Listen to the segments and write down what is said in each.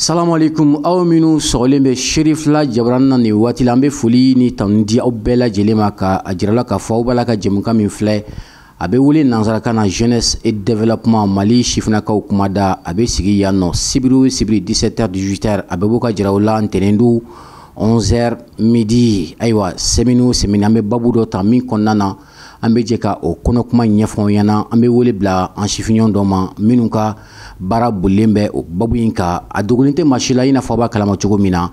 Salamualeykum, aw minnu sɔgɔlen bɛ Cherifla jabaranin na nin waati la, an bɛ foli ni tanu di aw bɛɛ lajɛlen ma ka a jira la k'a fɔ aw b'a la ka jɛmukan min filɛ, a bɛ wele nansarakan na Jeunesse et Développement, Mali sifinnakaw kumada. A bɛ sigi yan nɔ sibiri o sibiri 17h 18h, a bɛ bɔ ka jira aw la ntɛnɛn don 11h midi. Ayiwa, semaine o semaine, an bɛ babu dɔ ta min kɔnɔna na an bɛ jɛ ka o kɔnɔkuma ɲɛfɔ aw ɲɛna. An bɛ wele bila an sifinɲɔgɔn dɔ ma minnu ka baara bolilen bɛ o babu in kan. A dogolen tɛ maa si la, i n'a fɔ aw b'a kalama cogo min na,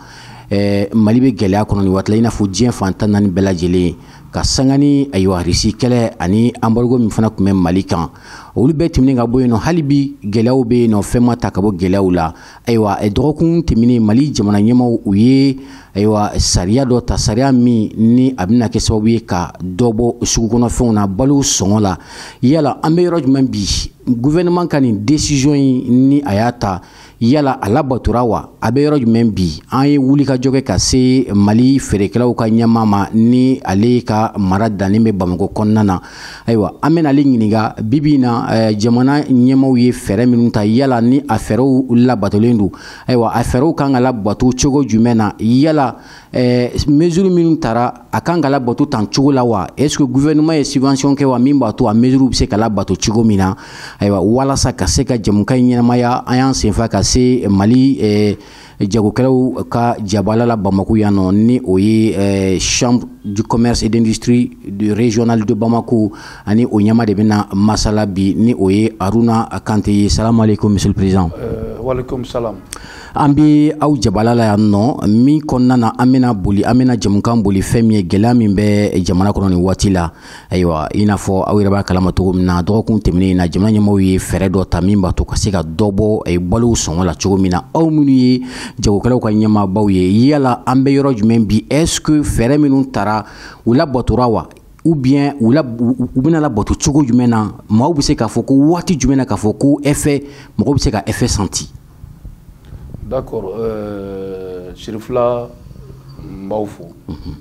Mali bɛ gɛlɛya kɔnɔ nin waati la, i n'a fɔ diɲɛ fan 14 bɛɛ lajɛlen, ka sanga ni ayiwa Risi kɛlɛ ani embargo min fana tun bɛ Mali kan. Olu bɛɛ tɛmɛnen ka bɔ yen nɔ, hali bi gɛlɛyaw bɛ yen nɔ, fɛn ma ta ka bɔ gɛlɛyaw la. Ayiwa, dɔgɔkun tɛmɛnen, Mali jamana ɲɛmaaw, u ye ayiwa sariya dɔ ta, sariya min ni a bɛna kɛ sababu ye ka dɔ bɔ sugukɔnɔfɛnw na, balo sɔngɔ la. Yala an bɛ yɔrɔ jumɛn bi? Gouvernement ka nin décision in ni a y'a ta, yala a labatora wa? A bɛ yɔrɔ jumɛn bi? An ye wulikajɔ kɛ ka se Mali feerekɛlaw ka ɲɛmaa ma, ni ale ka mara dannen bɛ Bamakɔ kɔnɔna na. Ayiwa, an bɛna ale ɲininka bi bi in na, jamana ɲɛmaaw ye fɛɛrɛ minnu ta, yala ni a fɛɛrɛw labatolen don? Ayiwa, a fɛɛrɛw kan ka labato cogo jumɛn na? Yala mesure minnu tara, a kan ka labato tan cogo la wa? Est ce que gouvernement ye subvention kɛ wa, min b'a to a mesure bɛ se ka labato cogo min na? Ayiwa, walasa ka se ka jɛmukan in ɲɛnamaya, an y'an senfa ka se Mali jagokɛlaw ka jabala la Bamako yan nɔ, ni o ye Chambre du commerce et d'industrie du régional de Bamako, ani o ɲɛma de bɛna masala bi, ni o ye Haruna Kante ye. Salamu aleykum, monsieur le président. Waaleykum salam. An bɛ aw jabala la yan nɔ min kɔnɔna na, an bɛna boli, an bɛna jɛmukan boli fɛn min ye, gɛlɛya min bɛ jamana kɔnɔ nin waati la. Ayiwa, i n'a fɔ aw yɛrɛ b'a kalama cogo min na, dɔgɔkun tɛmɛnen in na, jamana ɲɛmaaw ye fɛɛrɛ dɔ ta min b'a to ka se ka dɔ bɔ balow sɔngɔ la cogo min na. Aw minnu ye jagokɛlaw ka ɲɛmaabaw ye, yala an bɛ yɔrɔ jumɛn bi? Est ce que fɛɛrɛ minnu tara, u labatora wa, ou bien u bɛna labato cogo jumɛn na? Maaw bɛ se k'a fɔ ko waati jumɛn na k'a fɔ ko effet, mɔgɔw bɛ se ka effet senti? D'accord, Cherifla, n b'aw fo.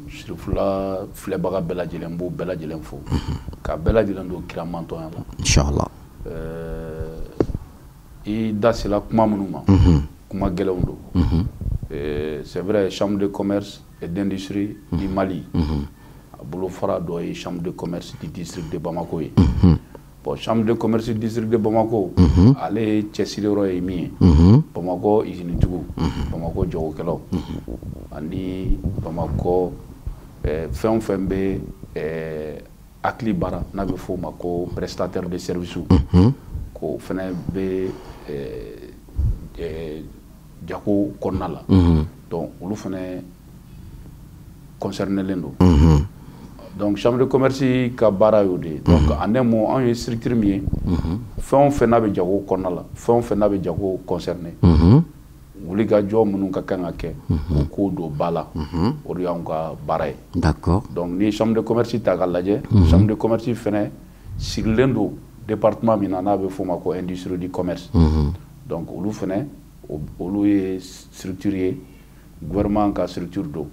Cherifla filɛbaga bɛɛ lajɛlen, n b'o bɛɛ lajɛlen fo. Ka bɛɛ lajɛlen don kira mantɔnya la. Inchallah. I da sera kuma minnu ma, kuma gɛlɛnw don. C'est vrai, Chambre de commerce et d'industrie du Mali, a bolofara dɔ ye Chambre de commerce du district de Bamako ye. Bon, Chambre de commerce du district de Bamako, ale cɛsiri yɔrɔ ye min ye, Bamakɔ izinitigiw, Bamakɔ jagokɛlaw ani Bamakɔ fɛn o fɛn bɛ hakili baara n'a bɛ f'o ma ko prestataire de service, k'o fɛnɛ bɛ jago kɔnɔna la. Donc olu fɛnɛ concernélen don. Donc chambre de commerce ka baara y'o de ye. Donc en un mot, anw ye structure min ye, fɛn o fɛn n'a bɛ jago kɔnɔna la, fɛn o fɛn n'a bɛ jago concerné, wulikajɔ minnu ka kan ka kɛ k'o ko don ba la, o de y'anw ka baara ye. Donc ni ye chambre de commerce ta k'a lajɛ, chambre de commerce fɛnɛ sigilen don département min na n'a bɛ f'o ma ko industrie du commerce. Donc olu fɛnɛ, olu ye structure ye, gouvernement ka structure don.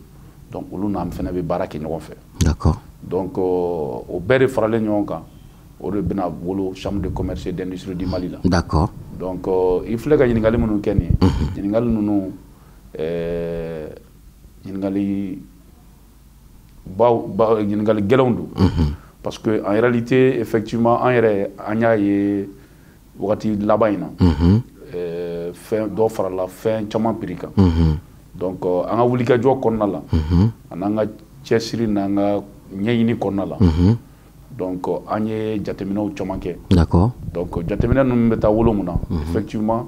Donc olu n'an fɛnɛ bɛ baara kɛ ɲɔgɔn fɛ. Donc o bɛɛ de faralen ɲɔgɔn kan, o de bɛna wolo Chambre de commerce et d'industrie du Mali la. Donc i filɛ ka ɲininkali minnu kɛ nin ye, ɲininkali ninnu, ɲininkali baw ba, ɲininkali gɛlɛnw don. Parce que en réalité, effectivement, an yɛrɛ an y'a ye wagati laban in na, fɛn dɔ farala fɛn caman prix kan. Donc an ka wulikajɔ kɔnɔna la, ani an ka cɛsiri n'an ka ɲɛɲini kɔnɔna la, donc an ye jateminɛw caman kɛ. Donc jateminɛ ninnu bɛ taa wolo mun na? Effectivement,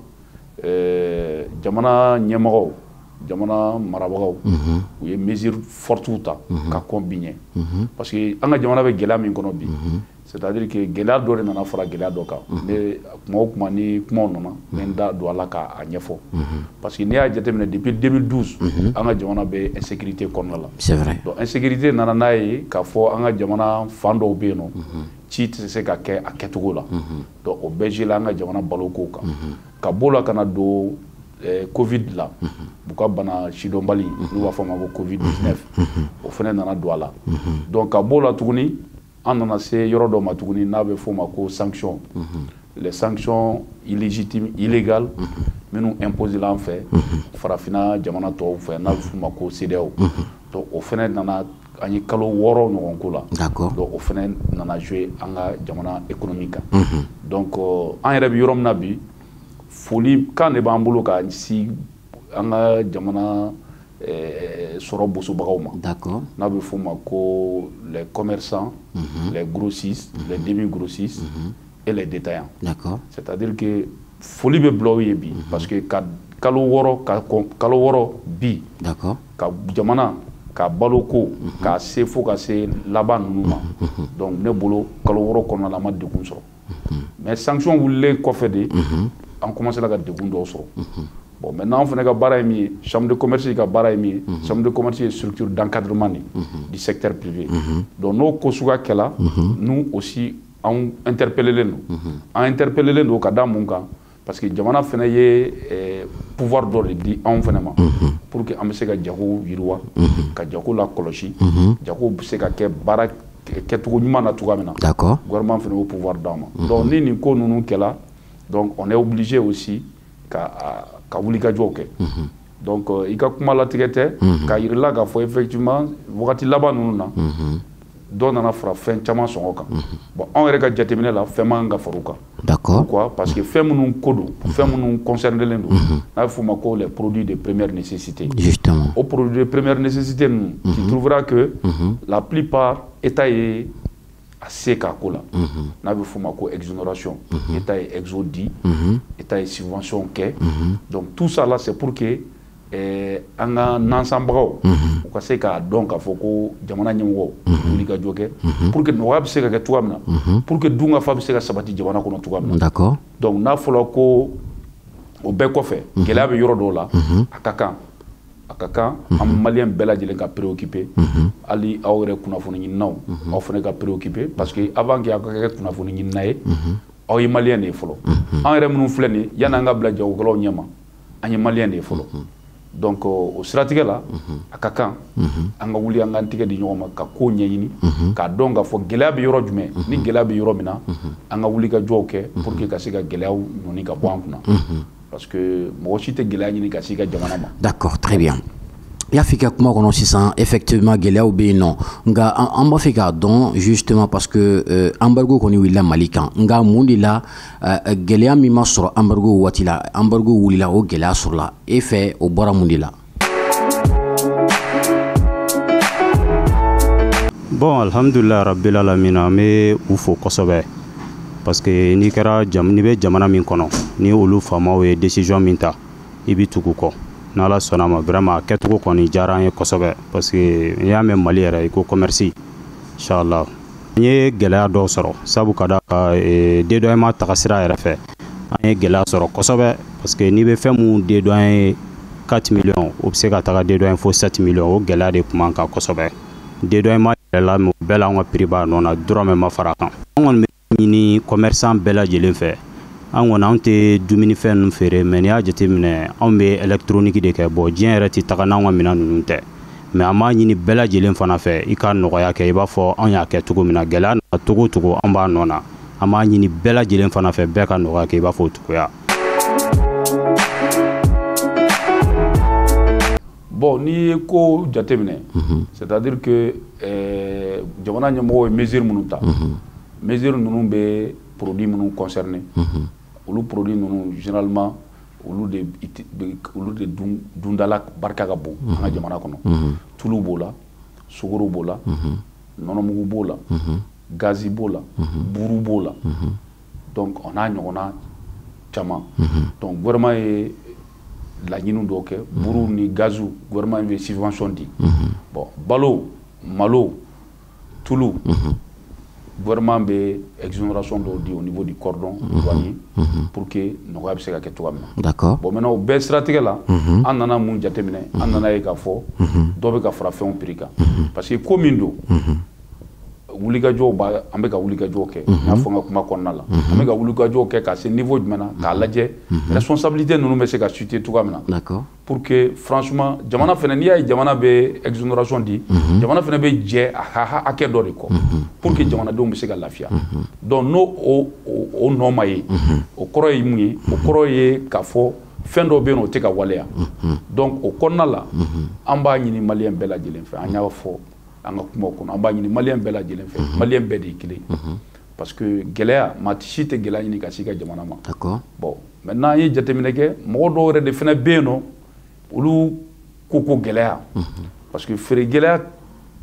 jamana ɲɛmɔgɔw, jamana marabagaw, u ye mesure fortes ta ka kɔn bi ɲɛ. Parce que an ka jamana bɛ gɛlɛya min kɔnɔ bi, c'est à dire que gɛlɛya dɔ de nana fara gɛlɛya dɔ kan. Ne kuma o kuma ni kumaw nana, n bɛ n da don a la k'a ɲɛfɔ. Parce que n'i y'a jateminɛ, depuis 2012, an ka jamana bɛ insécurité kɔnɔna la. C'est vrai. Donc insécurité nana n'a ye k'a fɔ an ka jamana fan dɔw bɛ yen nɔ, ci tɛ se ka kɛ a kɛcogo la. Donc o bɛɛ gila an ka jamana baloko kan. Ka b'o la ka na don Covid la, u ka bana sidɔnbali n'u b'a fɔ a ma ko Covid 19, o fana nana don a la. Donc ka b'o la tuguni, an nana se yɔrɔ dɔ ma tuguni n'a bɛ f'o ma ko sanction. les sanctions illégitimes, illégales, minnu imposé l'an fɛ farafinna jamana tɔw fɛ, n'a bɛ f'u ma ko CEDEAO. Donc o fɛnɛ nana, an ye kalo 6 ɲɔgɔn ko la. Donc o fɛnɛ nana jouer an ka jamana économie kan. Donc an yɛrɛ bɛ yɔrɔ min na bi, foli kan de b'an bolo ka si an ka jamana sɔrɔ bosobagaw ma. N'a bɛ f'o ma ko les commerçants, les grossistes, les demi-grossistes et les détaillants. C'est-à-dire que foli bɛ bila u ye bi, parce que ka kalo 6, ka kalo 6 bi, ka jamana ka balo ko k'a se fo ka se laban ninnu ma. Donc ne bolo, kalo 6 kɔnɔna la, an ma degun sɔrɔ. Mais sanction wulilen kɔfɛ de, an commencé la ka degun dɔw sɔrɔ. Bon, maintenant, an fana ka baara ye min ye, chambre de commerce ka baara ye min ye, chambre de commerce ye structure d'encadrement de du secteur privé. Donc n'o ko suguya kɛla, nous aussi, anw interpellelen don. An interpellelen don ka da mun kan? Parce que jamana fana ye pouvoir dɔ de di anw fana ma pour que an bɛ se ka jago yiriwa, ka jago lakɔlɔsi, jago bɛ se ka kɛ baara kɛcogo ɲuman na cogoya min na. Gouvernement fana y'o pouvoir d'an ma. Donc ni nin ko ninnu kɛla, donc on est obligé aussi ka wulikajɔw kɛ. Donc i ka kuma latigɛ tɛ k'a yir'i la k'a fɔ effectivement, wagati laban ninnu na, dɔ nana fara fɛn caman sɔngɔ kan. Bon, anw yɛrɛ ka jateminɛ la, fɛn man kan ka fara o kan. Pourquoi? Parce que fɛn minnu ko don, fɛn minnu concernélen don, n'a bɛ f'o ma ko les produits de première nécessité. O produits de première nécessité ninnu, tu trouveras que la plupart, État ye a se k'a ko la, n'a bɛ f'o ma ko exonération. État ye exo di, État ye subvention kɛ. Donc tout ça là, c'est pour que an ka nansanbagaw u ka se k'a dɔn k'a fɔ ko jamana ɲɛmɔgɔw wuli ka jɔ kɛ pour que nɔgɔya bɛ se ka kɛ cogoya min na, pour que dunkafa bɛ se ka sabati jamana kɔnɔ cogoya min na. Donc n'a fɔra ko o bɛɛ kɔfɛ, gɛlɛya bɛ yɔrɔ dɔw la, a ka kan an maliyɛn bɛɛ lajɛlen ka préoccuper. Hali aw yɛrɛ kunnafoni ɲininaw, aw fana ka préoccuper, parce que avant que aw ka kɛ kunnafoni ɲinina ye, aw ye maliyɛn de ye fɔlɔ. An yɛrɛ minnu filɛ nin ye, yanni an ka bila jagokɛlaw ɲɛma, an ye maliyɛn de ye fɔlɔ. Donc o siratigɛ la, a ka kan an ka wuli, an k'an tigɛ di ɲɔgɔn ma ka ko ɲɛɲini k'a dɔn k'a fɔ gɛlɛya bɛ yɔrɔ jumɛn. Ni gɛlɛya bɛ yɔrɔ min na, an ka wuli ka jɔw kɛ pour que ka se ka gɛlɛyaw ɲɔni ka bɔ an kunna, parce que mɔgɔ si tɛ gɛlɛya ɲini ka s'i ka jamana ma. D'accord, très bien. I y'a fɔ i ka kuma kɔnɔ sisan, effectivement, gɛlɛyaw bɛ yen nɔ. Nka an b'a fɛ k'a dɔn justement, parce que embargo kɔni wulila Mali kan, nka mun de la gɛlɛya min ma sɔrɔ embargo waati la, embargo wulila, o gɛlɛya sɔrɔla e fɛ, o bɔra mun de la? Bon, alhamdulilah rabbil alamin, an bɛ u fo kosɛbɛ, parce que n'i kɛra n'i bɛ jamana min kɔnɔ, ni olu faamaw ye décision min ta, i bɛ tugu kɔ. N'Ala sɔnna ma, vraiment, a kɛcogo kɔni diyara an ye kosɛbɛ, parce que n'i y'a mɛn Mali yɛrɛ, i ko commerce. Inchallah, an ye gɛlɛya dɔw sɔrɔ, sabu ka da ka dédouanement taga sira yɛrɛ fɛ, an ye gɛlɛya sɔrɔ kosɛbɛ, parce que n'i bɛ fɛn mun dédouaner 4 millions, o bɛ se ka taga dédouaner fo 7 millions. O gɛlɛya de tun b'an kan kosɛbɛ. Dédouanement yɛrɛ la, o bɛɛ la, an ka prix b'a nɔ na, dɔrɔmɛ ma fara a kan. An kɔni bɛ ɲini commerçant bɛɛ lajɛlen fɛ. An kɔni, anw tɛ dumunifɛn ninnu feere, mais n'i y'a jateminɛ, anw bɛ électronique de kɛ. Bon, diɲɛ yɛrɛ tɛ taga n'anw ka minɛn ninnu tɛ, mais an b'a ɲini bɛɛ lajɛlen fana fɛ, i ka nɔgɔya kɛ i b'a fɔ anw y'a kɛ cogo min na. Gɛlɛya nana cogo o cogo, an b'a nɔ na. An b'a ɲini bɛɛ lajɛlen fana fɛ, bɛɛ ka nɔgɔya kɛ i b'a fɔ o cogoya. Bon, n'i ye ko jateminɛ, c'est-à-dire que jamana ɲɛmɔgɔw ye mesure minnu ta, mesure ninnu bɛ produit minnu concerné, olu produit ninnu, généralement, olu de dundala barika ka bon an ka jamana kɔnɔ. Tulu b'o la, sukaro b'o la, nɔnɔmugu b'o la, gazi b'o la, buru b'o la, donc o n'a ɲɔgɔnna caman. Donc gouvernement ye laɲini dɔw kɛ. Buru ni gazu, gouvernement bɛ subvention di. Bon, balo, malo, tulu, gouvernement bɛ exonération dɔw di au niveau du cordon douanier pour que nɔgɔya bɛ se ka kɛ cogoya min na. Bon, maintenant, o bɛɛ siratigɛ la, an nana mun jateminɛ? An nana ye k'a fɔ dɔ bɛ ka fara fɛnw prix kan, parce que ko min don, Wulikajɔw b'a, an bɛ ka wulikajɔw kɛ. N y'a fɔ n ka kuma kɔnɔna la, an bɛ ka wulikajɔw kɛ ka se niveau jumɛn na, k'a lajɛ responsabilité ninnu bɛ se ka situer cogoya min na. Pour que franchement, jamana fɛnɛ, n'i y'a ye jamana bɛ exonération di, jamana fɛnɛ bɛ jɛ a ka hakɛ dɔ de kɔ pour que jamanadenw bɛ se ka lafiya. Donc n'o o nɔ ma ye, o kɔrɔ ye mun ye? O kɔrɔ ye k'a fɔ fɛn dɔ bɛ yen nɔ, o tɛ ka waleya. Donc o kɔnɔna la, an b'a ɲini maliyɛn bɛɛ lajɛlen fɛ, an y'a fɔ an ka kumaw kɔnɔ, an b'a ɲini maliyɛn bɛɛ lajɛlen fɛ, maliyɛn bɛɛ de ye kelen, parce que gɛlɛya, maa si tɛ gɛlɛya ɲini ka s'i ka jamana ma. Bon, maintenant an ye jateminɛ kɛ, mɔgɔ dɔw yɛrɛ de fana bɛ yen nɔ, olu ko gɛlɛya, parce que feere gɛlɛya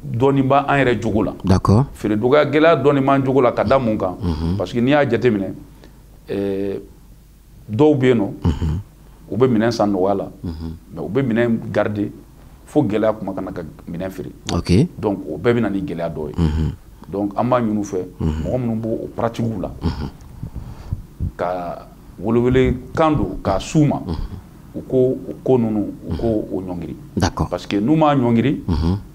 dɔɔni b'an yɛrɛ jogo la. Feere dɔgɔya gɛlɛya dɔɔni b'an jogo la, ka da mun kan? Parce que n'i y'a jateminɛ, dɔw bɛ yen nɔ, u bɛ minɛn san nɔgɔya la, mais u bɛ minɛn garder fo gɛlɛya kuma ka na ka minɛn feere. Donc o bɛɛ bɛ na ni gɛlɛya dɔ ye. Donc an b'a ɲini u fɛ, mɔgɔ minnu b'o o pratiques la, ka welewele kan don k'a s'u ma, u ko o ko ninnu, u ko o ɲɔngiri. Parce que n'u m'a ɲɔngiri,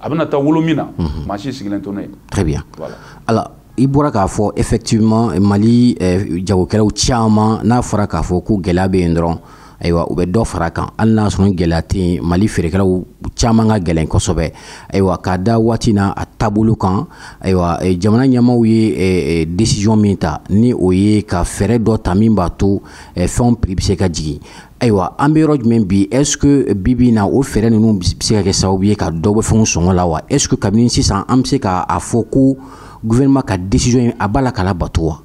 a bɛna taa wolo min na, maa si sigilen tɛ n'o ye. Très bien. Voilà. Alors, i bɔra k'a fɔ effectivement, Mali jagokɛlaw caman, n'a fɔra k'a fɔ ko gɛlɛya bɛ yen dɔrɔn, ayiwa, u bɛ dɔ fara a kan, hali n'a sɔrɔ gɛlɛya tɛ yen. Mali feerekɛlaw caman ka gɛlɛn kosɛbɛ. Ayiwa, k'a da waati na a taabolo kan, ayiwa, jamana ɲɛmaaw ye décision min ta, ni o ye ka fɛɛrɛ dɔ ta min b'a to fɛnw prix bɛ se ka jigin. Ayiwa, an bɛ yɔrɔ jumɛn bi? Est ce que bi bi in na, o fɛɛrɛ ninnu bɛ se ka kɛ sababu ye ka dɔ bɔ fɛnw sɔngɔ la wa? Est ce que kabini sisan, an bɛ se k'a fɔ ko gouvernement ka décision in, a b'a la k'a labato wa?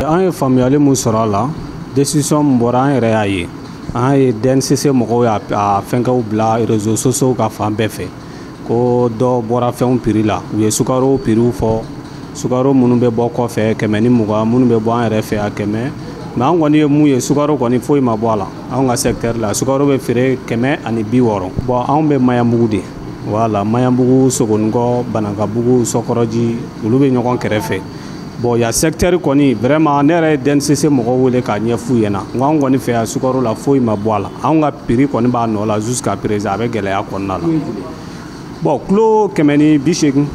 An ye faamuyali mun sɔrɔ a la, décision min bɔra, an yɛrɛ y'a ye, an ye DNCC mɔgɔw y'a fɛnkɛw bila réseaux sociaux ka fan bɛɛ fɛ ko dɔ bɔra fɛnw prix la. U ye sukaro prix fɔ, sukaro minnu bɛ bɔ kɔfɛ 120, minnu bɛ bɔ an yɛrɛ fɛ yan 100. Mais an kɔni ye mun ye, sukaro kɔni foyi ma bɔ a la. Anw ka secteur la, sukaro bɛ feere 160. Bon, anw bɛ Maɲanbugu de, voilà, Maɲanbugu, Sogonikɔ, Banankabugu, Sɔkɔrɔji, olu bɛ ɲɔgɔn kɛrɛfɛ. Bon, ya secteur kɔni, vraiment, ne yɛrɛ ye DNCC mɔgɔw wele k'a ɲɛf'u ɲɛna, n ko an kɔni fɛ yan, sukaro la foyi ma bɔ a la, anw ka prix kɔni b'a nɔ la jusqu'à présent, a bɛ gɛlɛya kɔnɔna la. Bon, kilo 180,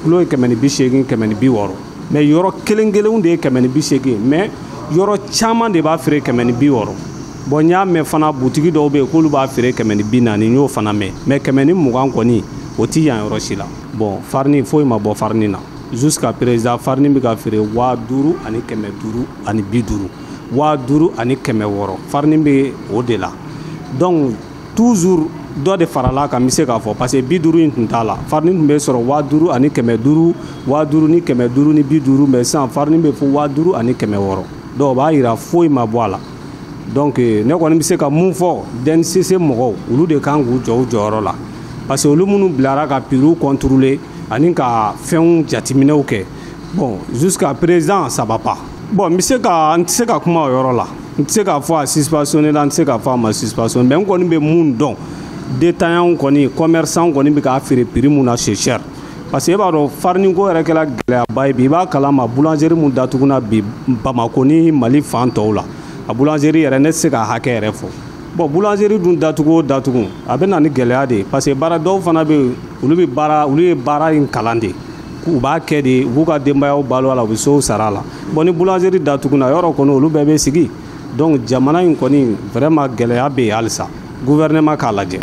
kilo ye 180, 160, mais yɔrɔ kelen kelenw de ye 180, mais yɔrɔ caman de b'a feere 160. Bon, n y'a mɛn fana, butigi dɔw bɛ yen k'olu b'a feere 140, n y'o fana mɛn, mais 120 kɔni, o ti yan yɔrɔ si la. Bon, farini, foyi ma bɔ farini na jusqu'à présent. Farini bɛ ka feere 5550, 5600, farini bɛ o de la. Donc toujours dɔ de farala kan, n bɛ se k'a fɔ, parce que 50 in tun t'a la. Farini tun bɛ sɔrɔ 5500, 5550, mais sisan farini bɛ fo 5600. Donc o b'a yira foyi ma bɔ a la. Donc ne kɔni bɛ se ka mun fɔ? DNCC mɔgɔw, olu de kan k'u jɔ u jɔyɔrɔ la, parce que olu minnu bilara ka prix contrôler ani ka fɛnw jateminɛw kɛ, bon, jusqu'à présent ça va pas. Bon, n bɛ se ka, n tɛ se ka kuma o yɔrɔ la, n tɛ se k'a fɔ a suspensionné la, n tɛ se k'a fɔ a ma suspensionné, mais n kɔni bɛ mun dɔn, détaillant kɔni, commerçant kɔni bɛ k'a feere prix mun na, c'est cher, parce que e b'a dɔn, farini ko yɛrɛ kɛra gɛlɛyaba ye bi. I b'a kalama, boulangerie mun datuguna bi Bamako ni Mali fan tɔw la, a boulangerie yɛrɛ, ne tɛ se k'a hakɛ yɛrɛ fɔ. Bon, boulangerie dun datugu o datugu, a bɛ na ni gɛlɛya de ye, parce que baara dɔw fana bɛ yen, olu bɛ baara, olu ye baara in kalan de, u b'a kɛ de, u b'u ka denbayaw balo a la, u bɛ sow sara a la. Bon, ni boulangerie datuguna, yɔrɔ kɔni, olu bɛɛ bɛ sigi. Donc jamana in kɔni, vraiment, gɛlɛya bɛ yen halisa, gouvernement k'a lajɛ.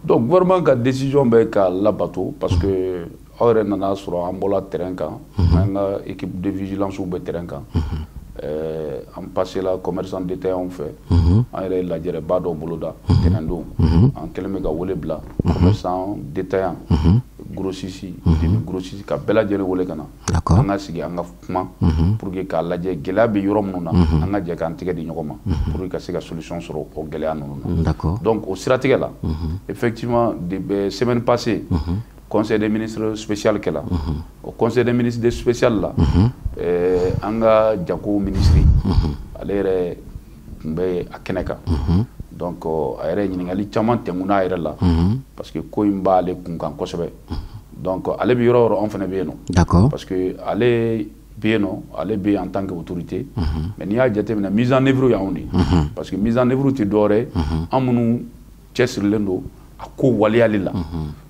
Donc gouvernement ka décision bɛ ka labato, parce que aw yɛrɛ nana sɔrɔ an bɔra terrain kan, an ka équipe de vigilance bɛ terrain kan. An passé la commerçant détaillant fɛ, an yɛrɛ ye lajɛrɛba dɔ boloda tɛnɛn don. An kɛlen bɛ ka wele bila commerçant détaillant, grossiste, demi grossiste, ka bɛɛ lajɛlen wele ka na, an ka sigi, an ka kuma pour que k'a lajɛ gɛlɛya bɛ yɔrɔ minnu na, an ka jɛ k'an tɛgɛ di ɲɔgɔn ma pour que ka se ka solution sɔrɔ o gɛlɛya ninnu na. Donc o siratigɛ la, effectivement, de semaine passée, conseil des ministres spécial kɛla. O conseil des ministres spécial la, an ka jago ministre, ale yɛrɛ tun bɛ a kɛnɛ kan. Donc a yɛrɛ ye ɲininkali caman tɛnku n'a yɛrɛ la, parce que ko in b'ale kun kan kosɛbɛ. Donc ale bɛ yɔrɔ o yɔrɔ, anw fana bɛ yen nɔ, parce que ale bɛ yen nɔ, ale bɛ yen en tant qu'autorité, mais n'i y'a jateminɛ, mise en œuvre y'anw de ye, parce que mise en œuvre tɛ dɔwɛrɛ ye, an minnu cɛsirilen don a ko waleyali la.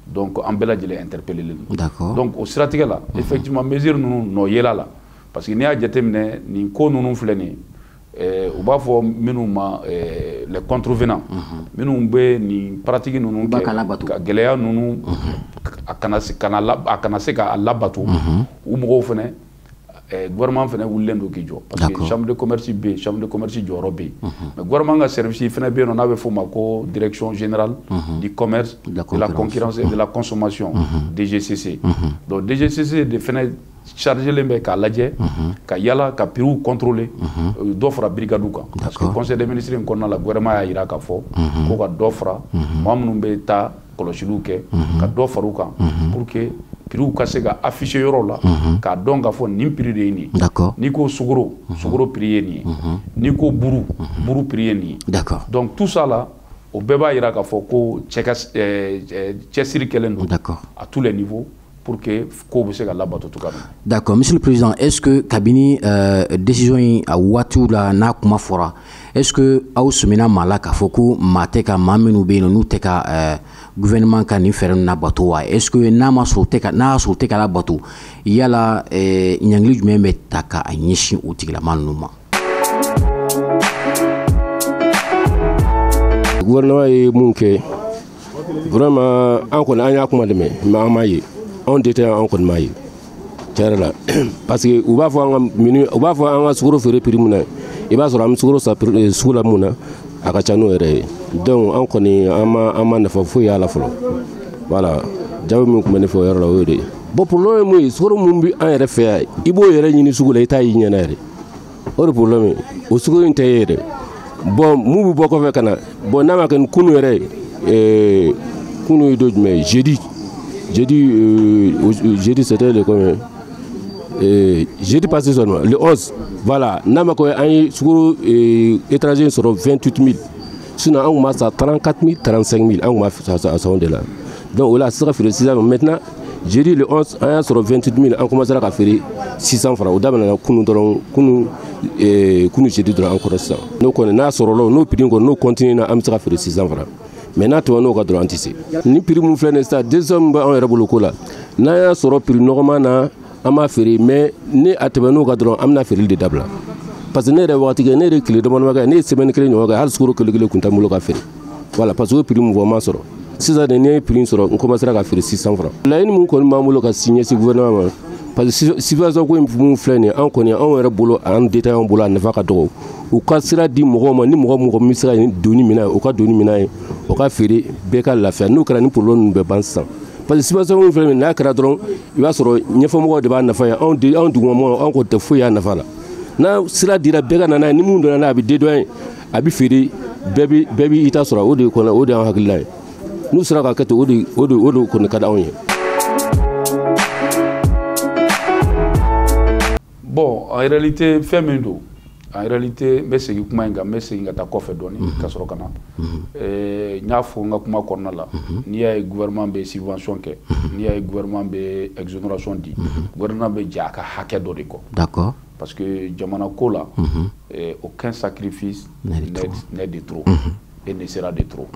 Donc an bɛɛ lajɛlen interpellé len don. Donc o siratigɛ la, effectivement, mesure ninnu nɔ yela la, parce que n'i y'a jateminɛ, nin ko ninnu filɛ nin ye, u b'a fɔ minnu ma les contrevenants, minnu bɛ nin pratique ninnu kɛ ka gɛlɛya ninnu a kana se k'a labato, u mɔgɔw fɛnɛ, gouvernement fɛnɛ wulilen don k'i jɔ, parce que chambre de commerce bɛ yen, chambre de commerce jɔyɔrɔ bɛ yen, mais gouvernement ka service fɛnɛ bɛ yen nɔ, n'a bɛ f'o ma ko direction générale du commerce, de la concurrence et de la consommation, DGCC. Donc DGCC de fɛnɛ chargé len bɛ k'a lajɛ, ka yala ka prix contrôler, dɔ fara brigade kan, parce que conseil des ministres in kɔnɔna la, gouvernement y'a jira k'a fɔ ko ka dɔ fara maa minnu bɛ taa kɔlɔsiliw kɛ, ka dɔ fara u kan pour que prix ka se ka afficher yɔrɔ la, k'a dɔn k'a fɔ nin prix de ye nin ye. N'i ko sukaro, sukaro prix ye nin ye, n'i ko buru, buru prix ye nin ye. Donc tout ça là, o bɛɛ b'a jira k'a fɔ ko cɛsiri kɛlen don à tous les niveaux pour que ko bɛ se ka labato cogoya min na. D'accord, monsieur le président, est-ce que kabini décision in a waatiw la n'a kuma fɔra, est-ce que aw sɔmina maa la k'a fɔ ko maa tɛ ka maa minnu bɛ yen nɔ n'u tɛ ka gouvernement ka nin fɛɛrɛ ninnu labato wa? Est-ce que n'a ma sɔrɔ u tɛ ka n'a y'a sɔrɔ u tɛ ka labato, yala ɲangili jumɛn bɛ ta ka a ɲɛsin o tigilama ninnu ma? Gouvernement ye mun kɛ, vraiment an kɔni an y'a kuma dɛmɛ, mais an m'a ye. Anw de tɛ, an kɔni m'a ye tiɲɛ yɛrɛ la, parce que u b'a fɔ an ka minu, u b'a fɔ an ka sukaro feere prix mun na, i b'a sɔrɔ an bɛ sukaro san sugu la mun na, a ka ca n'o yɛrɛ ye. Donc an kɔni an ma nafa foyi y'a la fɔlɔ. Voilà, jaabi min tun bɛ ne fɛ o yɔrɔ la, o y'o de ye. Bon, problème ye mun ye, sukaro mun bɛ an yɛrɛ fɛ yan, i b'o yɛrɛ ɲini sugu la, i t'a y'i ɲɛna yɛrɛ, o de problème ye. O sukaro in tɛ ye yɛrɛ. Bon, mun bɛ bɔ kɔfɛ ka na, bon, n'a ma kɛ ni kunu yɛrɛ ye, kunu ye don jumɛn ye, jeudi. Jeudi, c'était le combien? Jeudi passé seulement, le 11. Voilà, n'a ma ko an ye sukaro étranger sɔrɔ 28 000. Sinon an tun b'a san 34 000, 35 000, an tun b'a san o de la. Donc o la a tɛ se ka feere 600. Maintenant, jeudi le 11, an y'a sɔrɔ 28 000, an commencera ka feere 600 francs. O daminɛna kunu dɔrɔn, kunu jeudi dɔrɔn an kɔrɔ sisan. N'o kɔni n'a sɔrɔla, n'o prix kɔni n'o continue na, an bɛ se ka feere 600 francs. Mais n'a tɛmɛna n'o kan dɔrɔn, an tɛ se. Ni prix mun filɛ nin ye sisan, décision min bɛ anw yɛrɛ bolo ko la, n'an y'a sɔrɔ prix nɔgɔman na, an b'a feere, mais ni a tɛmɛn'o kan dɔrɔn, an bɛna feereli de dabila. Parce que ne yɛrɛ waati kɛ, ne yɛrɛ tile damadama kɛ, ne ye semaine kelen ɲɔgɔn kɛ, hali sukaro kilo kelen tun tɛ n bolo ka feere. Voilà, parce que o prix mun fɔ, n m'a sɔrɔ. Sisan de, ne ye prix sɔrɔ, n commencera ka feere 600 francs. Laɲini mun kɔni b'an bolo ka ɲɛsin gouvernement ma, parce que situation ko in mun filɛ nin ye, an kɔni anw yɛrɛ bolo, an détaillant bolo, a nafa ka dɔgɔ. U ka sira di mɔgɔw ma, ni mɔgɔ min bɛ se ka doni minɛ, u ka doni minɛ ye, o ka feere, bɛɛ ka lafiya. N'o kɛra, ni problème ninnu bɛɛ ban sisan. Parce que situation min filɛ nin ye, n'a kɛra dɔrɔn, i b'a sɔrɔ ɲɛfɔmɔgɔw de b'a nafa ye, anw dugumamɔgɔw, anw kɔni tɛ foyi y'a nafa la. N'a sira dira bɛɛ ka na n'a ye, ni mun donna n'a ye, a bɛ dédouaner, a bɛ feere, bɛɛ b'i ta sɔrɔ. O de kɔni, o de y'an hakilina ye. N'u sera ka kɛ ten, o de kɔni ka di anw ye. Bon, en réalité, fɛn min don, en réalité, n bɛ segin kuma in kan, n bɛ segin ka taa kɔfɛ dɔɔni ka sɔrɔ ka na. N y'a fɔ n ka kuma kɔnɔna la, n'i y'a ye gouvernement bɛ subvention kɛ, n'i y'a ye gouvernement bɛ exonération di, gouvernement bɛ jɛ a ka hakɛ dɔ de kɔ. D'accord. Parce que jamana ko la, aucun sacrifice n'est de trop et ne sera de trop.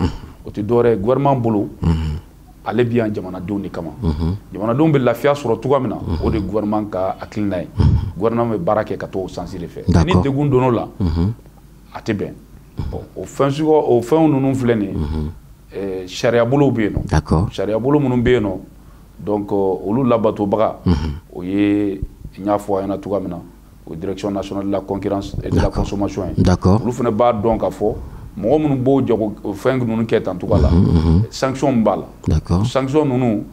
O tɛ dɔwɛrɛ ye, gouvernement bolo, ale bi yan jamanadenw de kama. Jamanadenw bɛ lafiya sɔrɔ cogoya min na, o de gouvernement ka hakilina ye. Gouvernement bɛ baara kɛ ka t'o sens de fɛ. Ni degun donn'o la, a tɛ bɛn. Bon, o fɛn sugu, o fɛnw ninnu filɛ nin ye, sariya bolow bɛ yen nɔ. Sariya bolo minnu bɛ yen nɔ, donc olu labatobaga, o ye, n y'a fɔ a ɲɛna cogoya min na, o direction nationale de la concurrence et de la consommation ye. Olu fana b'a dɔn k'a fɔ mɔgɔ minnu b'o jago fɛn ninnu kɛ tan cogoya la, sanction b'a la. Sanction ninnu,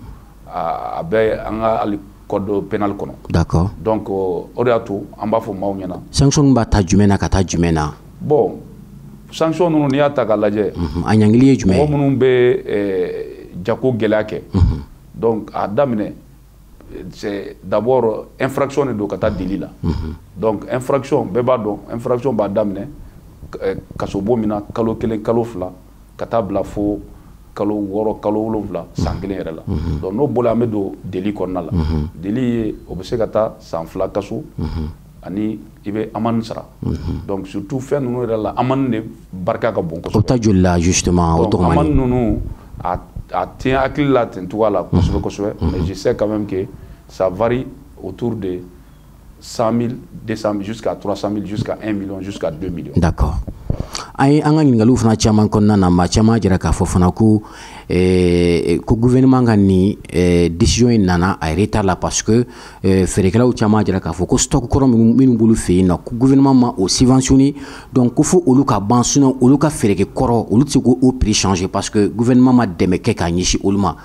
a bɛ an ka hali code pénal kɔnɔ. Donc o de y'a to an b'a fɔ maaw ɲɛna. Sanction b'a ta jumɛn na ka taa jumɛn na? Bon, sanction ninnu, n'i y'a ta k'a lajɛ, a ɲangili ye jumɛn ye? Mɔgɔ minnu bɛ jago gɛlɛya kɛ, donc a daminɛ, c'est d'abord infraction de don ka taa délit la. Donc infraction, bɛɛ b'a dɔn, infraction b'a daminɛ kasobon min na, kalo 1, kalo 2, ka taa bila fo Kalo 6, kalo 7, san kelen yɛrɛ la. Donc n'o bɔra, an bɛ don délit kɔnɔna la. Délit ye, o bɛ se ka taa san 2 kaso ani i bɛ amende sara. Donc surtout fɛn ninnu yɛrɛ la, amende de barika ka bon kosɛbɛ. O ta joli la justement, o Donc amende ninnu, a tɛ hakili la ten cogoya la kosɛbɛ kosɛbɛ, mais je sais quand même que ça varie autour de 100 000, 200 000, jusqu'à 300 000, jusqu'à 1 million, jusqu'à 2 millions. D'accord. An ye an ka ɲininkaliw fana caman kɔnɔna na, maa caman jira k'a fɔ fana ko gouvernement ka nin décision in nana a retard la, parce que feerekɛlaw caman jira k'a fɔ ko stock kɔrɔ minnu b'olu fɛ yen nɔ, ko gouvernement ma o subventionné. Donc ko fo olu ka ban, sinon olu ka feereke kɔrɔ, olu tɛ se k'o prix changer, parce que gouvernement ma dɛmɛ kɛ k'a ɲɛsin olu ma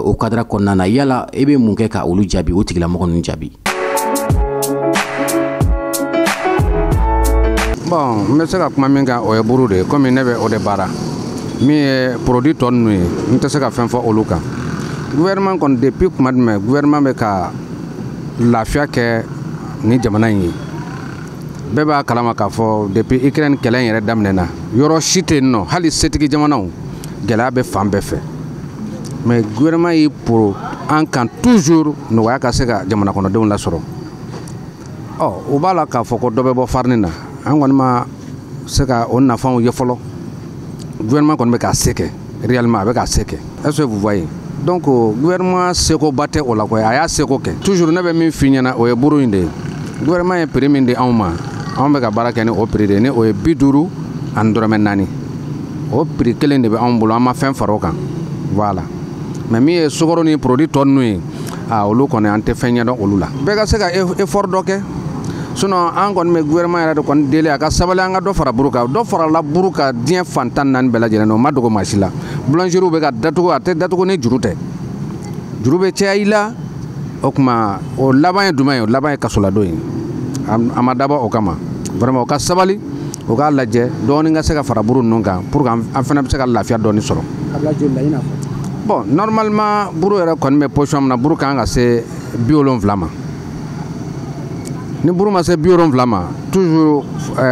o cadre kɔnɔna na. Yala e bɛ mun kɛ ka olu jaabi, o tigilamɔgɔ ninnu jaabi? Bon, n bɛ se ka kuma min kan, o ye buru de ye, komi ne bɛ o de baara. Min ye produit tɔ ninnu ye, n tɛ se ka fɛn fɔ olu kan. Gouvernement kɔni, depuis kuma jumɛn gouvernement bɛ ka lafiya kɛ ni jamana in ye? Bɛɛ b'a kalama k'a fɔ depuis Ukraine kɛlɛ in yɛrɛ daminɛna, yɔrɔ si tɛ yen nɔ, hali setigi jamanaw, gɛlɛya bɛ fan bɛɛ fɛ. Mais gouvernement y'i poro an kan toujours nɔgɔya ka se ka jamana kɔnɔdenw lasɔrɔ. Ɔ, u b'a la k'a fɔ ko dɔ bɛ bɔ farini na, an kɔni ma se ka o nafaw ye fɔlɔ. Gouvernement kɔni bɛ k'a se kɛ, réellement a bɛ k'a se kɛ. Est-ce que vous voyez? Donc gouvernement sekoba tɛ o la koyi, a y'a seko kɛ. Toujours ne bɛ min f'i ɲɛna, o ye buru in de ye. Gouvernement ye prix min di anw ma, anw bɛ ka baara kɛ ni o prix de ye, ni o ye 50 dɔrɔmɛ 4. O prix kelen de bɛ anw bolo, an ma fɛn fara o kan. Voilà. Mais min ye sukaro ni produit tɔ ninnu ye, aa, olu kɔni, an tɛ fɛn ɲɛdɔn olu la. Bɛɛ ka se ka effort dɔ kɛ. Sinon an kɔni bɛ gouvernement yɛrɛ de kɔni deli a ka sabali, an ka dɔ fara buru kan. Dɔ farala buru kan diɲɛ fan 14 bɛɛ lajɛlen na, o ma dogo maa si la. Boulangerie bɛ ka datugu, a tɛ datugu ni juru tɛ. Juru bɛ caya i la, o tuma o laban ye jumɛn ye? O laban ye kasoladon ye. A ma dabɔ o kama. Vraiment, o ka sabali, o k'a lajɛ dɔɔnin ka se ka fara buru ninnu kan pour que an fana bɛ se ka lafiya dɔɔnin sɔrɔ. A bila joli la i n'a fɔ? Bon, normalement buru yɛrɛ kɔni bɛ position min na, buru kan ka se 70 ma. Ni buru ma se 70 ma, toujours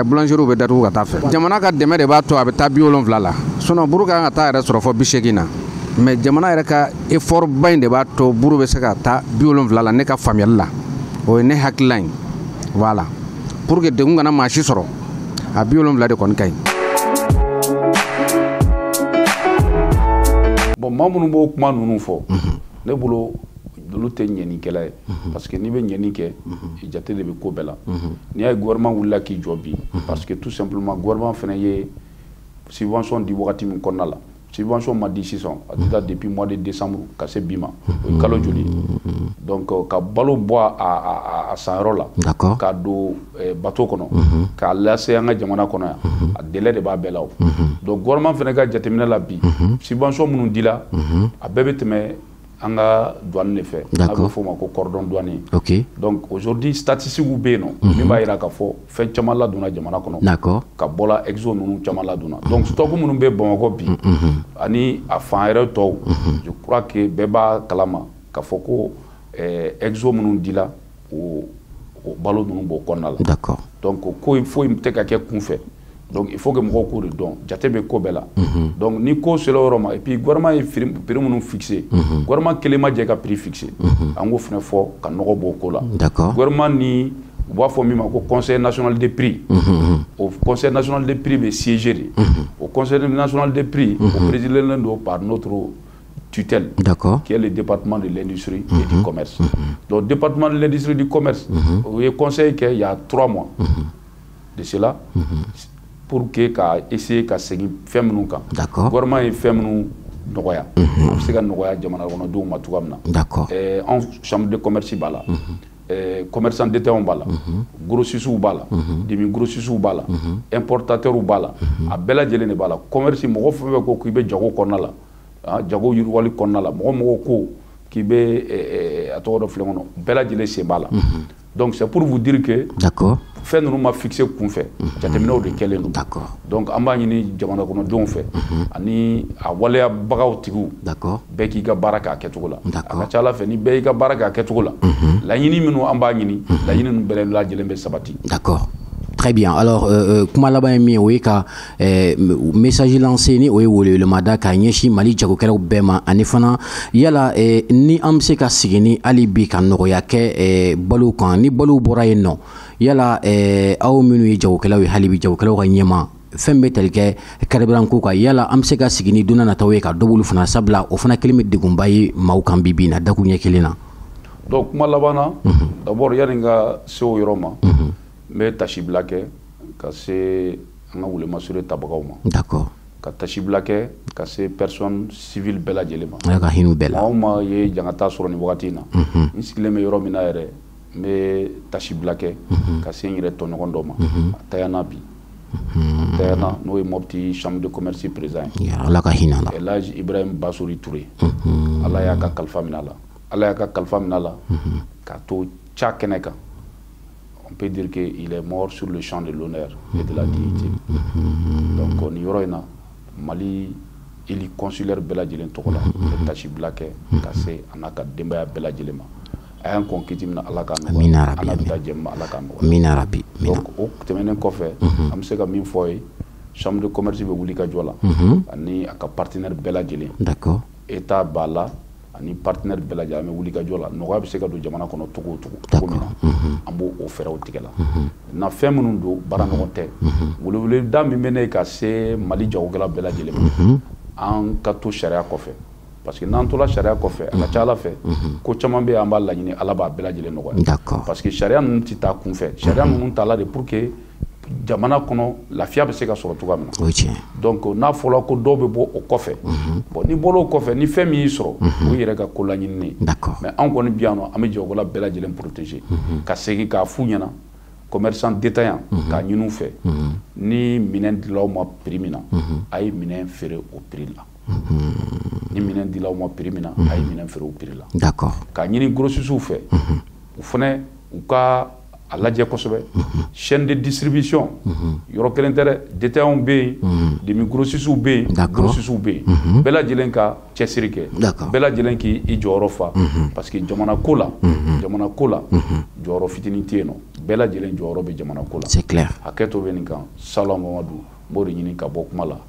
boulangerie bɛ datugu ka taa fɛ. Jamana ka dɛmɛ de b'a to a bɛ taa 70 la. Sinon buru kan ka taa yɛrɛ sɔrɔ fɔ 80 na. Mais jamana yɛrɛ ka effort ba in de b'a to buru bɛ se ka taa 70 la, ne ka faamuyali la. O ye ne hakilila ye. Voilà. Pour que degun kana maa si sɔrɔ, a 70 de kɔni ka ɲi. Bon, maa minnu b'o kuma ninnu fɔ, ne bolo olu tɛ ɲɛnikɛla ye, parce que n'i bɛ ɲɛni kɛ, jate de bɛ ko bɛɛ la. N'i y'a ye gouvernement wulila k'i jɔ bi, parce que tout simplement gouvernement fana ye subvention di wagati min kɔnɔna la, subvention ma di sisan, a dira depuis mois de décembre ka se bi ma, o ye kalo joli ye? Donc ka balo bɔ a sanyɔrɔ la, k'a don bateau kɔnɔ, k'a lase an ka jamana kɔnɔ yan, a délai de b'a bɛɛ la o. Donc gouvernement fana ka jateminɛ la bi, subvention minnu dila, a bɛɛ bɛ tɛmɛ an ka douane de fɛ, n'a bɛ f'o ma ko cordon douanier. Donc aujourd'hui statistiques bɛ yen nɔ min b'a jira k'a fɔ fɛn caman ladonna jamana kɔnɔ, ka bɔla exo ninnu caman ladonna. Donc stock minnu bɛ Bamakɔ bi ani a fan yɛrɛ tɔw, je crois que bɛɛ b'a kalama k'a fɔ ko exo minnu dila, o balo ninnu b'o kɔnɔna la. Donc ko foyi tɛ ka kɛ kunfɛ. Donc il faut que mɔgɔw k'o de dɔn, jate bɛ ko bɛɛ la. Donc ni ko sera o yɔrɔ ma, et puis gouvernement ye prix minnu fixé, gouvernement kelen ma jɛ ka prix fixé. An k'o fana fɔ ka nɔgɔ bɔ o ko la. Gouvernement ni u b'a fɔ min ma ko conseil national des prix, o conseil national des prix bɛ siéger de. O conseil national des prix, o présidé don par notre tutelle, qui est le département de l'industrie et du commerce. Donc département de l'industrie et du commerce, o ye conseil kɛ il y a 3 mois de cela, pour que ka essayer ka segin fɛn minnu kan, gouvernement ye fɛn minnu nɔgɔya, a bɛ se ka nɔgɔya jamana kɔnɔdenw ma cogoya min na. Anw chambre de commerce b'a la, commerçant détaillants b'a la, grossistes b'a la, demi grossistes b'a la, importateurs b'a la, a bɛɛ lajɛlen de b'a la. Commerce mɔgɔ fɛn fɛn ko k'i bɛ jago kɔnɔna la, jago yiriwali kɔnɔna la, mɔgɔ mɔgɔ ko k'i bɛ a tɔgɔ dɔ filɛ kɔnɔ, bɛɛ lajɛlen sen b'a la. Donc c'est pour vous dire que fɛn ninnu ma fixé kunfɛ, jateminɛw de kɛlen don. Donc an b'a ɲini jamana kɔnɔdenw fɛ ani a waleyabagaw tigiw, bɛɛ k'i ka baara kɛ a kɛcogo la. A ka ca Ala fɛ, ni bɛɛ y'i ka baara kɛ a kɛcogo la, laɲini minnu an b'a ɲini, laɲini ninnu bɛɛ lajɛlen bɛ sabati. D'accord. Très bien. Alors kuma laban ye min ye, o ye ka message lancé, ni o ye welewelemada k'a ɲɛsin Mali jagokɛlaw bɛɛ ma, ani fana yala ni an bɛ se ka sigi ni hali bi ka nɔgɔya kɛ balo kan, ni balo bɔra yen nɔ, yala aw minnu ye jagokɛlaw ye, hali bi jagokɛlaw ka ɲɛma fɛn bɛ tali kɛ carburant ko kan, yala an bɛ se ka sigi ni don nataw ye ka dɔ b'olu fana, sabula o fana kelen bɛ degunba ye maaw kan bi bi in na dakun ɲɛ kelen na? Donc kuma laban na, d'abord yani n ka se o yɔrɔ ma, n bɛ tasibila kɛ ka se an ka welemasure tabagaw ma. Ka tasibila kɛ ka se personne civile bɛɛ lajɛlen ma. Ala ka hinɛ bɛɛ la. Maa o maa ye jangata sɔrɔ nin wagati in na, n sigilen bɛ yɔrɔ min na yɛrɛ, n bɛ tasibila kɛ ka se n yɛrɛ tɔɲɔgɔn dɔ ma, a tayana bi, a tayana, n'o ye Mopti chambre de commerce président ye. Ala ka hinɛ a la. El Hadj Ibrahim Basori Touré, Ala y'a ka kalifa minɛ a la, Ala y'a ka kalifa minɛ a la k'a to ca kɛnɛ kan. On peut dire qu'il est mort sur le champ de l'honneur et de la dignité. Donc nin yɔrɔ in na, Mali élu consulaire bɛɛ lajɛlen tɔgɔ la, n bɛ tasibila kɛ ka se a n'a ka denbaya bɛɛ lajɛlen ma. A y'an kɔn kiti min na, Ala k'a nɔgɔya. Ala bɛ taa jɛ min ma, Ala k'a nɔgɔya. Amina rabi. Donc o tɛmɛnen kɔfɛ, an bɛ se ka min fɔ ye, chambre de commerce bɛ wuli ka jɔ la, ani a ka partenaire bɛɛ lajɛlen. État b'a la, ani partenaire bɛɛ lajɛlen, an bɛ wuli ka jɔ la. Nɔgɔya bɛ se ka don jamana kɔnɔ cogo o cogo, cogo min na, an b'o o fɛɛrɛw tigɛ la. Na fɛn minnu don, baara ɲɔgɔn tɛ. Weleweleda min bɛ ne ka se Mali jagokɛla bɛɛ lajɛlen ma, an ka to sariya kɔfɛ, parce que n'an tola sariya kɔfɛ, a ka ca Ala fɛ, ko caman bɛ yen an b'a laɲini, Ala b'a bɛɛ lajɛlen nɔgɔya. Parce que sariya ninnu tɛ taa kunfɛ, sariya ninnu ta la de pour que jamana kɔnɔ lafiya bɛ se ka sɔrɔ cogoya min na. O ye tiɲɛ. Donc n'a fɔra ko dɔw bɛ bɔ o kɔfɛ, bon, ni bɔra o kɔfɛ, ni fɛn min y'i sɔrɔ, o yɛrɛ ka ko laɲininen ye. Mais anw kɔni bi yan nɔ, an bɛ jagokɛla bɛɛ lajɛlen protéger, ka segin k'a f'u ɲɛna, commerçant détaillant, k'a ɲini u fɛ, ni minɛn dilaw ma prix min na, a ye minɛn feere o prix la. Ni minɛn dilaw ma prix min na, a ye minɛn feere o prix la. K'a ɲini grossistes fɛ, u fana u ka a lajɛ kosɛbɛ, chaîne de distribution yɔrɔ kelen tɛ dɛ, détaillants bɛ yen, demi grossistes bɛ yen, grossistes bɛ yen, bɛɛ lajɛlen ka cɛsiri kɛ, bɛɛ lajɛlen k'i jɔyɔrɔ fa, parce que jamana ko la, jamana ko la, jɔyɔrɔ fitinin tɛ yen nɔ, bɛɛ lajɛlen jɔyɔrɔ bɛ jamana ko la. C'est clair. Hakɛ to bɛ nin kan, Salamu Mamadu.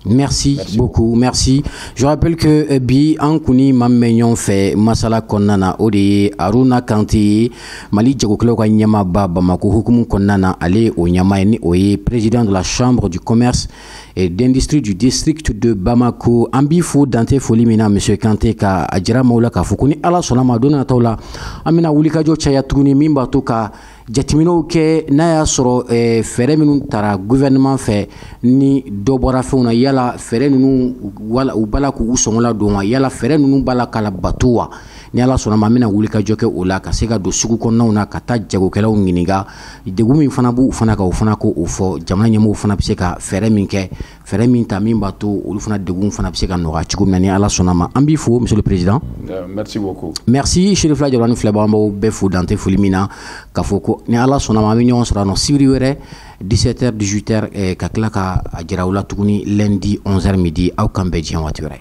Merci, merci beaucoup, merci. Je rappelle que bi an kuni ma mɛn ɲɔgɔn fɛ masala kɔnɔna na, o de ye Haruna Kante ye, Mali jagokɛlaw ka ɲɛmaaba Bamako hukumu kɔnɔna na, ale o ɲɛmaa ye, ni o ye président de la chambre du commerce et d'industrie du district de Bamako. An b'i fo dante foli min na, monsieur Kante, ka a jira maaw la k'a fɔ ko ni Ala sɔnna ma, don nataw la an bɛna wulikajɔ caya tuguni min b'a to ka jateminɛw kɛ, n'a y'a sɔrɔ fɛɛrɛ minnu tara gouvernement fɛ, ni dɔ bɔra fɛnw na, yala fɛɛrɛ ninnu wala u b'a la k'u sɔngɔ la don wa, yala fɛɛrɛ ninnu b'a la ka bato wa? Ni Ala sɔnna ma, an bɛna wulikajɔ kɛ o la, ka se ka don sugu kɔnɔnaw na, ka taa jagokɛlaw ɲininka degun min fana b'u fana kan, o fana k'o fɔ, jamana ɲɛmɔgɔw fana bɛ se ka fɛɛrɛ min kɛ, fɛɛrɛ min ta min b'a to olu fana degun fana bɛ se ka nɔgɔya cogo min na. Ni Ala sɔnna ma, an b'i fo, monsieur le président. Merci beaucoup. Merci. Cherifila Jabaranin filɛbaga, an b'aw bɛɛ fo dante foli min na, k'a fɔ ko ni Ala sɔnna ma, an bɛ ɲɔgɔn sɔrɔ yan nɔ sibiri wɛrɛ 17h 18h, ka tila ka a jira aw la tuguni lundi 11h midi. Aw kan bɛn diɲɛ waati wɛrɛ.